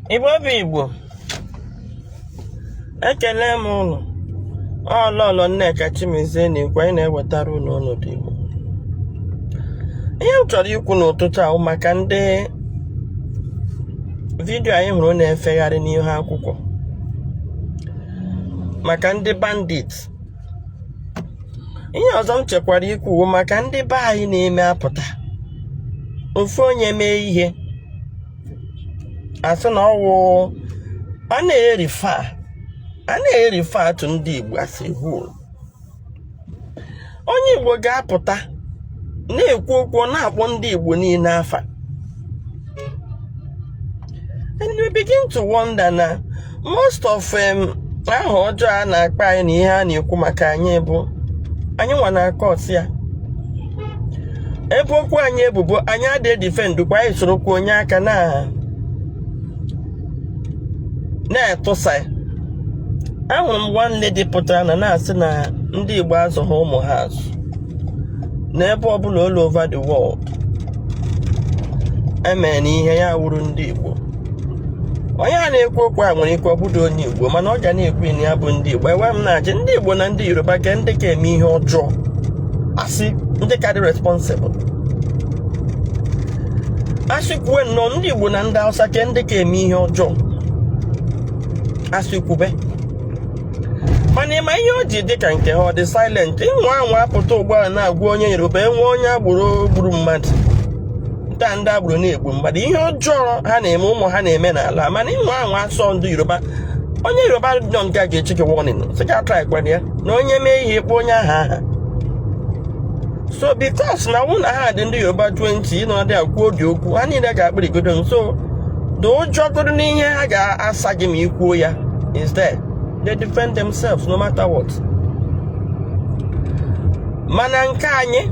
Igbo bụ Igbo, ekele m ụnụ. Ọ Lọlọ Nneka Chimezie na-ekwu. Anyị na-ewetara ụnụ ọnọdụ Igbo. Ihe m chọrọ ikwu n'ụtụtụ a maka ndị vidiyo anyị hụrụ na-efegharị n'ihu akwụkwọ maka ndị bandit. Ihe ọzọ m chekwara ikwu maka ndị be anyị na-eme apụta ofu onye mee ihe, asị na ọwụ a na-erefer to ndị Igbo as a whole. Onye Igbo ga-apụta na-ekwu okwu, ọ na-akpọ ndị Igbo niile afa, and you begin to wonder na most of aha ọjọọ a na-akpa anyị na ihe a na-ekwu maka anyị bụ anyị nwa na-akọ ọsị ya ebe okwu anyị ebubo anyị adịghị defend kwa. Anyị sorokwa onye aka na na-etụsa ya. Ahụrụ m one lady pụtara na na-asị na ndị Igbo azụghị ụmụ ha azụ n'ebe ọbụla, all over the world, emere na ihe ya wuru ndị Igbo. Onye a na-ekwu okwu a nwere ike ọ bụdo onye Igbo, mana ọ ga na-ekwu na ya bụ ndị Igbo. Enwe m na-ajị ndị Igbo na ndị Yoruba ke ndị ka eme ihe ọjọọ, asị ndị ka dị responsible, asị kwuwe nnọọ, ndị Igbo na ndị Hausa ke ndị ka eme ihe ọjọọ, asị kwube. Mana ịma ihe o ji dị ka nke ha ọ dị silent? Ịnwa anwa apụta ugbu a na-agwa onye Yoruba enwe onye agboro gburu mmadụ nta, ndị agboro na-egbu mmadụ, ihe ọjọọ ha na-eme, ụmụ ha na-eme n'ala. Mana ịnwa anwa asọ ndị Yoruba, onye Yoruba nọ nke a ga-eche gị warning, sị ka try kwere ya na onye mee ihe ịkpọ onye ahụ aha. So because na wụ na ha dị ndị Yoruba 20 ịnọ dị akwuo dị okwu, ha niile ga-akpịrịgodo nso dị ụjọ goro n'ihe ha ga-asa gị ma ị kwuo ya. Is there, they defend themselves no matter what. Mana nke anyị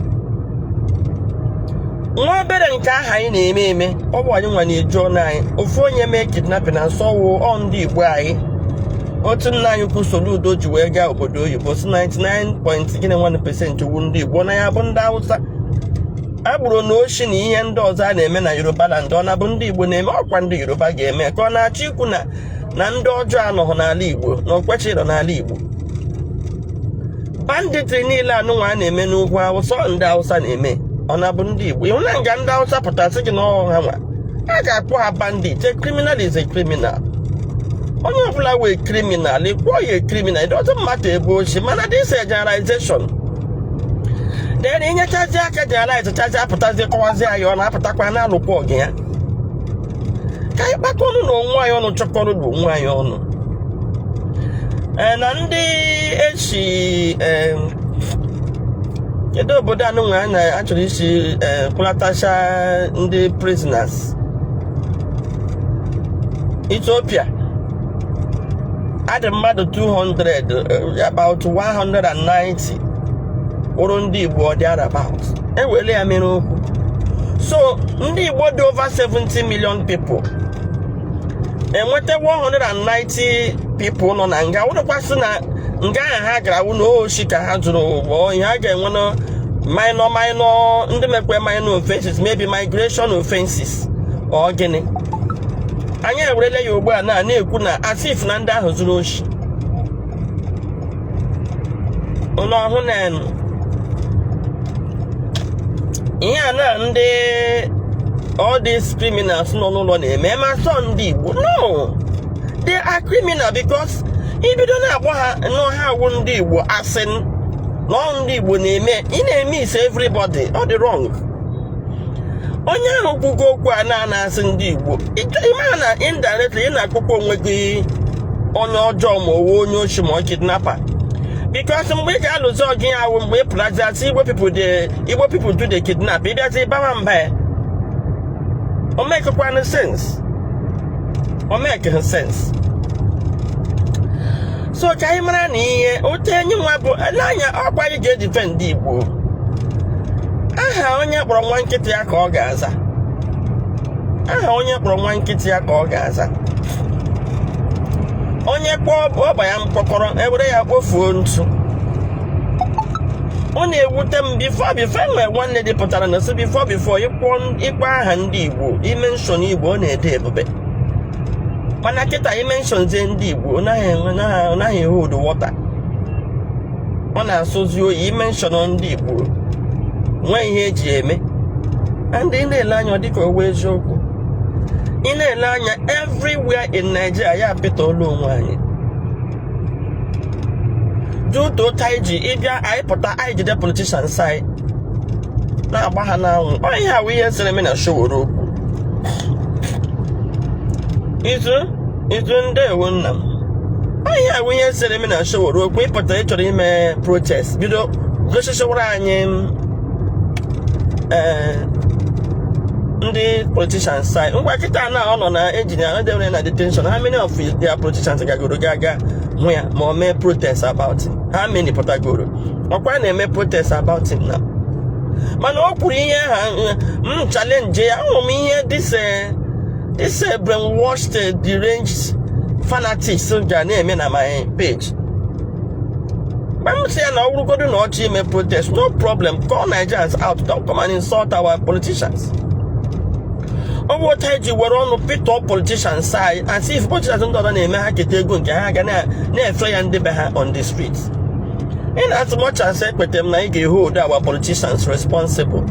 nwa obere nke ahụ anyị na-eme eme, ọ bụ anyị nwa na-eju ọnụ anyị. Ofu onye mee kidnapping na nsọwụ ọ ndị Igbo anyị. Otu nna anyị ukwu Soludo ji wee gaa obodo oyibo si 99 point gịnị 1% wu ndị Igbo na ya bụ ndị Hausa agbụrụ na oshi na ihe ndị ọzọ a na-eme na Yoruba land, ọ na-bụ ndị Igbo na-eme, ọkwa ndị Yoruba ga-eme ka ọ na-achọ ikwu na ndị ọjọọ anọghị n'ala Igbo, na okwechi nọ n'ala Igbo. Banditry niile anụnwa a na-eme n'ugwu Hausa, ọ ndị Hausa na-eme, ọ na-abụ ndị Igbo? Ịhụ na nga ndị Hausa pụtasị gị na ọ ha nwa, a ga-akpọ ha bandit. A criminal is a criminal. Onye ọbụla wee criminal, ịkpọọ ya a criminal. It doesn't matter ebe o si. Mana this a generalization, then inyechazi aka generalize chazi, apụtazi kọwazi anyị, ọ na-apụtakwa na-alụkwa ọgụ ya. Ka anyị kpakọnụ na onwe anyị ọnụ, chọkọrọ na onwe anyị ọnụ. Ee, na ndị esi ee, kedu obodo anụnwa a na-achọrọ isi ee kpụlatacha ndị prisoners? Ethiopia adị mmadụ 200, about 190 wụrụ ndị Igbo, ọ dị about ewere ya mere okwu. So ndị Igbo dị over 70 million people, enweta 190 people nọ na nga, wụrụkwasị na nga ahụ ha gara wụ na oshi ka ha zụrụ ụgbọ ihe a ga-enwe na minor minor, ndị mekwe minor offenses, maybe migration offenses ọ gịnị. Anyị ewerela ya ugbu a na na-ekwu na as if na ndị ahụ zuru oshi ụlọ ọhụụ na ihe a na ndị all these criminals nọ n'ụlọ na-eme ma sọ ndị Igbo. No, they are criminal because ibido na-akpọ ha nọ ha wụ ndị Igbo, asị na ọ ndị Igbo na-eme, ị na-eme ise everybody, ọ dị wrong. Onye ahụ kwugo okwu a na-asị ndị Igbo, ịma na indirectly ị na-akpọkwa onwe gị onye ọjọọ, ma owe onye oshi ma ọ kidnapper, because mgbe ị ga-alụzi ọgụ ya awụ mgbe ị pụrazi asị Igbo people dey, Igbo people do the kidnap, ịbịazi bawa mba ya, o mekekwanụ sense, o make sense. So ka anyị mara na ihe otu enyi nwa bụ n'anya ọkwa anyị ga-edefend Igbo. Aha onye kpọrọ nwa nkịtị ya ka ọ ga-aza, aha onye kpọrọ nwa nkịtị ya ka ọ ga-aza. Onye kpọọ ọba ya mkpọkọrọ, ewere ya kpofuo ntụ. Ọ na-ewute m. Before enwere nwanne dị pụtara na sị before ịkpọ aha ndị Igbo, imention Igbo, ọ na-ede ebube, mana kịta imentionzie ndị Igbo, ọ naghị enwe, ọ naghị hold water, ọ na-asụzi oyi. Imention ndị Igbo nwee ihe eji eme. And ị na-ele anya, ọ dịka owe eziokwu. Ị na-ele anya everywhere in Nigeria, ya apịtọọla onwe anyị due to otu anyị ji ịbịa. Anyị pụta, anyị jide politicians anyị na-agba ha n'anwụ. Ọ ihe awụ ihe sere eme na Sowore okwu izu izu. Ndewo nna m. Ọ ihe awụ ihe sere eme na Sowore okwu. Ịpụta, ịchọrọ ime protest, bido gosichawara anyị, ee, ndị politicians anyị. Ngwa, kịta na ọ nọ na ejiri ya edewere na detention, how many of their politicians gagoro ga-aga hụ ya ma ọ mee protest about him? How many pụtagoro ọkwa na-eme protest about him na? Mana o kwuru ihe ha m challenge ya. Ahụrụ m ihe this brainwashed, deranged fanatics ga na-eme na my page. Mgbe m sị ya na ọ bụrụgodu na ọchị ime protest, no problem, call Nigerians out, don't come and insult our politicians. Ọ bụ otu anyị ji were ọnụ pịtọọ politicians anyị, as if politicians ndị ọzọ na-eme ha keta ego nke ha ga na-efe ya ndị be ha on the street. In as much as ekpete m na ị ga-hold our politicians responsible,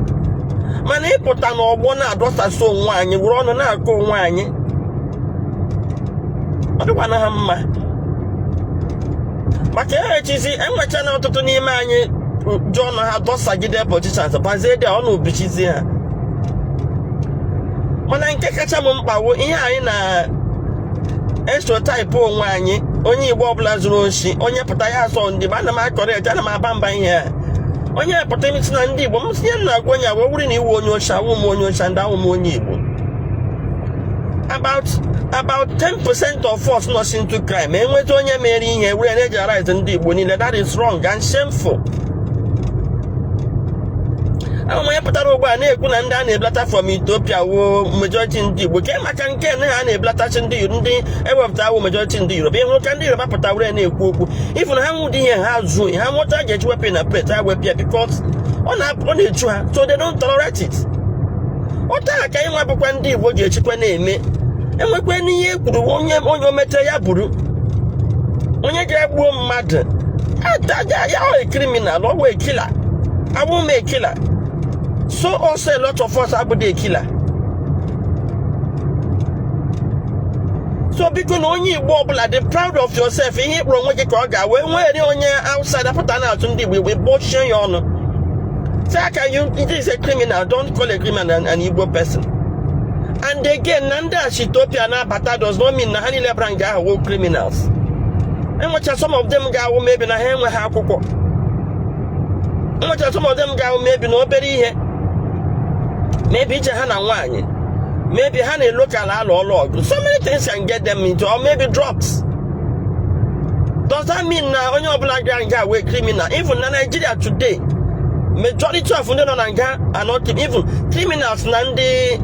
mana ịpụta n'ọgbọ na-adọsasị onwe anyị, were ọnụ na-akọ onwe anyị, ọ dịkwana ha mma, maka echizi enwechana ọtụtụ n'ime anyị ji ọnụ ha dọsagide politicians, bazie dị ọnụ bichizie ha. Mana nke kacha m mkpa wụ ihe anyị na stereotype onwe anyị. Onye Igbo ọbụla zuru oshi, onye pụta ya asọ ndị Igbo. Ana m akọrọ ana m aba mba ihe a. Onye pụta isi na ndị Igbo, m sinye m na-agwa onye a wee wuri na iwu onye oshi. Awụ m onye oshi ndị awụ m onye Igbo. About 10% of us nọ into crime. Enweta onye mere ihe were na-eji arise ndị Igbo niile, that is wrong and shameful. Ahụ onye pụtara ugbu a na-ekwu na ndị a na-ebulata from Ethiopia wuo majority ndị Igbo ke maka nke na ha na-ebulatachi ndị ewepụta awụ majority ndị Yoruba. Ịhụrụ ka ndị Yoruba pụta were na-ekwu okwu ifu na ha nwụdị ihe ha zuo ha nwụta ga-eji wepụ na plate ha wepụ ya, because ọ na-echu ha, so they don't tolerate it. Ụta ka anyị nwa bụkwa ndị Igbo ga-echekwa na-eme enwekwa n'ihe e kwuru. Onye o metere ya bụrụ onye ga-egbuo mmadụ ya, ọ criminal, ọ wee killer. Abụ m a killer, so also a lot of us abụghị a killer. So biko, na onye Igbo ọbụla dị proud of yourself. Ihe ịkpụrụ onwe gị ka ọ ga-wee nwere. Onye outside apụta na-atụ ndị Igbo Igbo gbochie ya ọnụ. Say aka you, it is a criminal. Don't call a criminal an Igbo person. And again, na ndị a Ethiopia na-abata does not mean na ha niile bara nga ahụ wụ criminals. Enwecha some of them ga-awụ maybe na ha enweghị akwụkwọ. Enwecha some of them ga-awụ maybe na obere ihe, maybe ije ha na nwaanyị, maybe ha na local alụ ọlụ ọgụ. So many things can get them into, or maybe drugs. Does that mean na onye ọbụla gara nga wee criminal? Even na Nigeria today, majority of ndị nọ na nga are not even criminals. Na ndị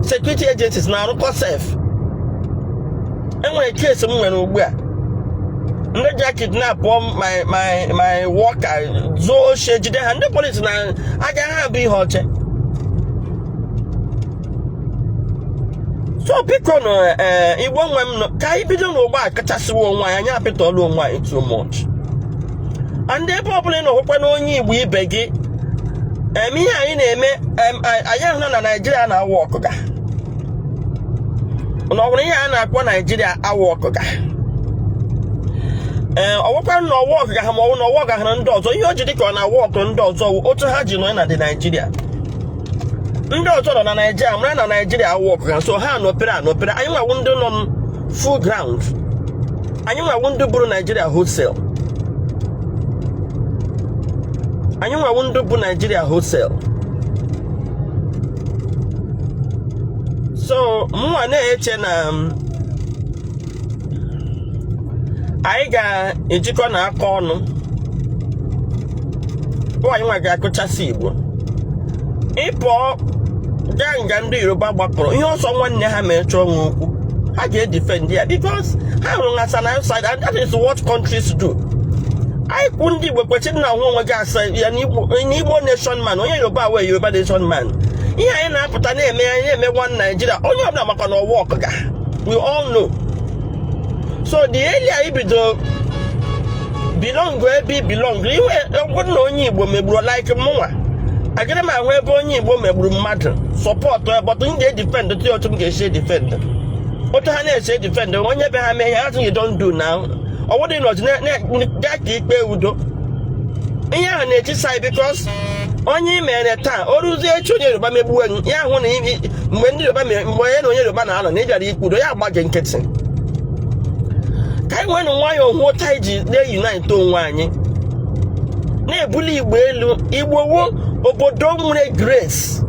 security agencies na-arụkọ sef. Enwere case m nwere ugbu a, ndị ji kidnap my worker, zuo oshi, jide ha. Ndị polisi na agaghị abụ ihe ọche. So biko nụ, ee, Igbo nwe m nọ, ka anyị bido n'ụgbọ a kachasịwa onwe anyị. Anyị apịtọọla onwe anyị too much. And ebe ọbụla ị nọ, hụkwa na onye Igbo ibe gị eme ihe anyị na-eme, anyị ahụla na Naijiria na-awa ọkụga na ọ nwere ihe a na-akpọ Naijiria awa ọkụga. Ee, ọwụkwa na ọwa ọkụga ha, ma ọ bụ na ọwa ọga ha ndị ọzọ. Ihe o ji dị ka ọ na-awa ọkụ ndị ọzọ wụ otu ha ji nọ na dị Naijiria. Ndị ọzọ nọ na Naijiria mara na Naijiria awa ọkụga, so ha nọpere anọpere. Anyị nwawu ndị nọ full ground, anyị nwawu ndị bụrụ Naijiria wholesale, anyị nwawu ndị bụ Naijiria wholesale. So mụnwa na-eche na anyị ga-ejikọ na aka ọnụ. Anyị nwa ga-akụchasị Igbo. Ịpụọ gaa nga ndị Yoruba gbakọrọ ihe ọsọ nwanne ha mee chọọ nwe okwu, ha ga-edefend ya because ha hụrụ as an outsider, and that is what countries do. Anyị kwu, ndị Igbo kwesịrị na ahụ onwe gị asa ya n'Igbo nation man, onye Yoruba wee Yoruba nation man. Ihe anyị na-apụta na-eme, anyị na-eme one Nigeria, onye ọbụla makwa na ọwa ọkụga. We all know. So the earlier anyị bido belong ebe i belong, iwe ọ bụrụ na onye Igbo megburu, like mụnwa, agaghị m ahụ ebe onye Igbo megburu mmadụ support ya, but m ga-edefend otu otu m ga-esi edefend, otu ha na-esi edefend onye be ha mee ihe ha sị you don't do now. Ọ bụrụ nọzi gaa ka ikpe udo, ihe ahụ na-etisa anyị, because onye i mere taa, o ruzie echi, onye Yoruba megbuwe ya, hụ na mgbe ndị Yoruba mere, mgbe onye na onye Yoruba na-anọ na ịbịara ikpe udo, ya agba gị nkịtị. Ka anyị nwee nwayọọ hụ otu anyị ji na-unite onwe anyị, na-ebuli Igbo elu. Igbo wo obodo nwere grace.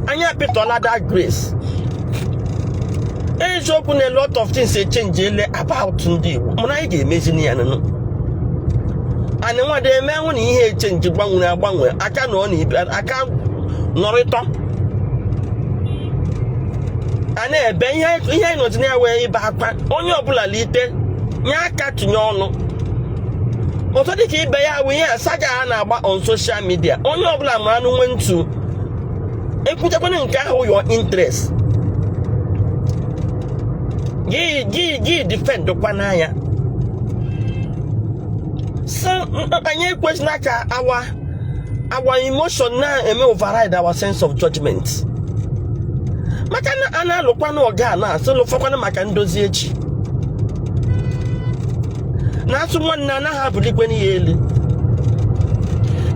Anyị apịtọla that grace. Eziokwu na a lot of things echangeele about ndị Igbo, mana anyị ga-emezi ya nụnụ. Anyị nwado eme hụ na ihe echange, gbanwere agbanwe, aka nọ na ibe aka nọrịtọ a na-ebe ihe ihe anyị nọzi na ya wee ịba akwa. Onye ọbụla lite nye aka, tụnye ọnụ ọzọ dịka ibe ya bụ ihe asaga a na-agba on social media. Onye ọbụla mara nwe ntu ekwuchakwana nke ahụ, your interest gị defend kwana ya. So anyị ekwesịla ka our emotion na-eme override our sense of judgment, maka na a na-alụkwanụ ọga a na-asị lụfakwanụ maka ndozi echi na-asụ nwanne anaghị abụlikwe ya elu.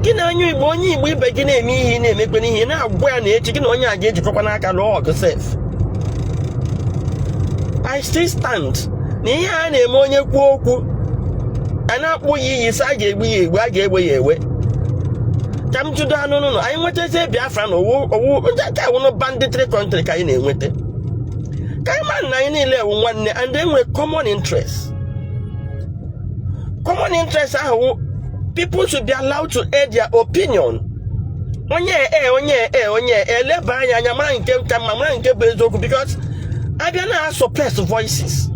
Gị na onye Igbo, onye Igbo ibe gị na-eme ihe ị na-emekwe n'ihe na-agwa ya na echi gị na onye a ga-ejikọkwa n'aka lụọ ọgụ sef. I still stand na ihe a na-eme, onye kwuo okwu a na-akpụ ya iyi, sị a ga-egbu ya egbu, a ga-egbe ya ewe. Ka m jụdo anụ n'ụlọ anyị nwetazie Biafra na owu owu nke awụnụ banditry country ka anyị na-enweta, ka anyị mara na anyị niile ewu nwanne and enwere common interest. Common interest ahụ wụ people should be allowed to air their opinion. Onye e onye e onye eleba anya anya mara nke ka mma, mara nke bụ eziokwu, because abịa na suppress voices,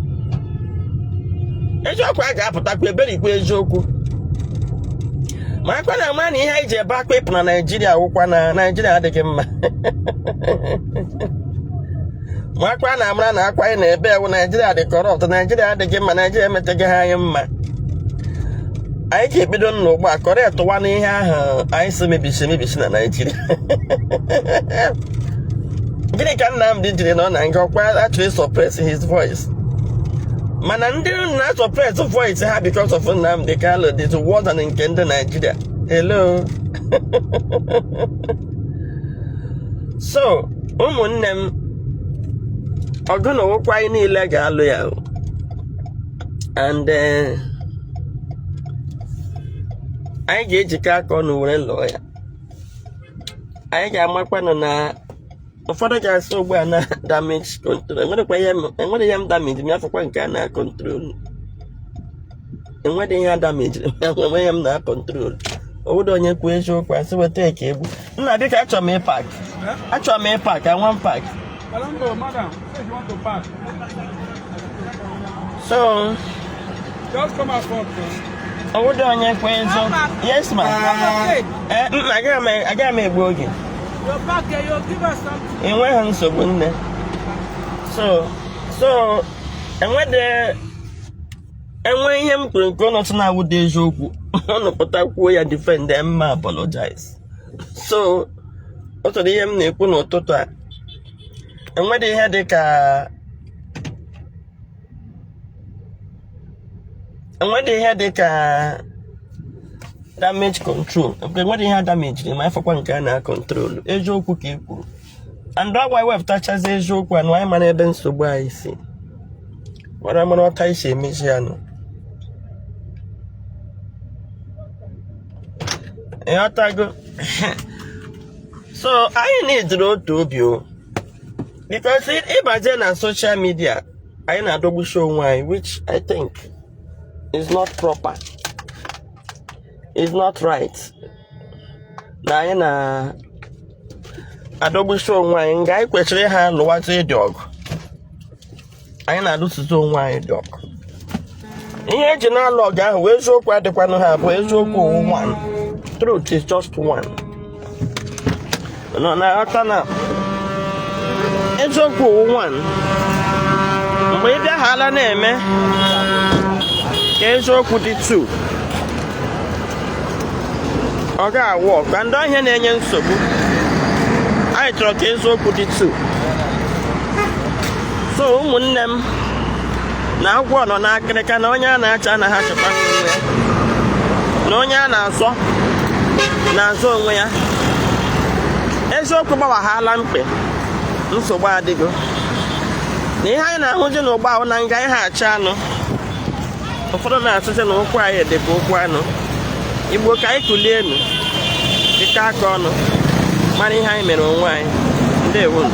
eziokwu a ga-apụtakwa eberikwa eziokwu. Ma akwa na ama na ihe anyị ji ebe akwa ịpụ na Naijiria wụkwa na Naijiria adịghị mma. Ma akwa na amara na akwa anyị na-ebe ewu Naijiria dị corrupt, Naijiria adịghị mma, Naijiria emeteghị ha anyị mma. Anyị ga-ebido n'ugbu a correctụwa n'ihe ahụ anyị si mebisi emebisi na Naijiria. Gịnị ka Nnamdi jiri nọ na nga? Ọkwa actually suppress his voice, mana ndị na suppress voice ha because of Nnamdi Kanu is worse than nke ndị Naijiria. Hello. So ụmụnne m, ọgụ na ụkwụ anyị niile ga-alụ ya o. And anyị ga-ejikọ aka ọnụ were lụọ ya. Anyị ga-amakwanụ na ụfọdụ ga-asị ugbu a na damage control. Enwerekwa ihe enwere ihe m damage m afọkwa nke a na control. Enwere ihe a damage, enwe ihe m na control. Obodo onye kwuo eziokwu, asị weta eke egbu nna. Biko, achọrọ m ịpark, achọrọ m ịpark. I want park. Hello, madam. Say you want to park. So Just come out front now. Obodo onye kwuo eziokwu. Yes, ma. Ee, mma, agaghị m egbu oge. Your back, you give us something. Enweghị nsogbu, nne. So enwede enwe ihe m kwuru nke ụnụ sị na-awụda eziokwu, ụnụ pụta kwuo ya, defend mma, apologize. So o soro ihe m na-ekwu n'ụtụtụ a, enwede ihe dị ka enwede ihe dị ka damage control. Enwede ihe a damage ma afọkwa nke a na-acontrol. Eziokwu ka e kwuru and ọ gwa wepụtachazi eziokwu a na anyị mara ebe nsogbu anyị si mara, mara ọta isi emezi ya nụ. Ịghọtago? So anyị na-ediri otu obi o, because ịbaje na social media, anyị na-adọgbusi onwe anyị, which I think is not proper, is not right, na anyị na-adọgbusi onwe anyị nga anyị kwesịrị ha lụwazi ịdị ọgụ. Anyị na-alụsizi onwe anyị dị ọgụ. Ihe eji na-alụ ọgụ ahụ wee eziokwu adịkwanụ ha abụọ. Eziokwu wụ one, truth is just one. Nọ na-aghọta na eziokwu wụ one. Mgbe ị bịaghala na-eme ka eziokwu dị two, ọ ga-awụ ọka ndị ọhịa na-enye nsogbu. Anyị chọrọ ka eziokwu dị two. So ụmụnne m, na agwọ nọ n'akịrịka, na onye a na-acha anaghị achọkwa onwe ya, na onye a na-azọ na-azọ onwe ya. Eziokwu gbawaghala mkpe, nsogbu adịgo. Na ihe anyị na-ahụzi n'ụgbọ ahụ na nga anyị ha achọ anụ, ụfọdụ na-asịsị na ụkwụ anyị dị ka ụkwụ anụ. Igbo, ka anyị kulienu, dịka aka ọnụ, mara ihe anyị mere onwe anyị. Ndewonu.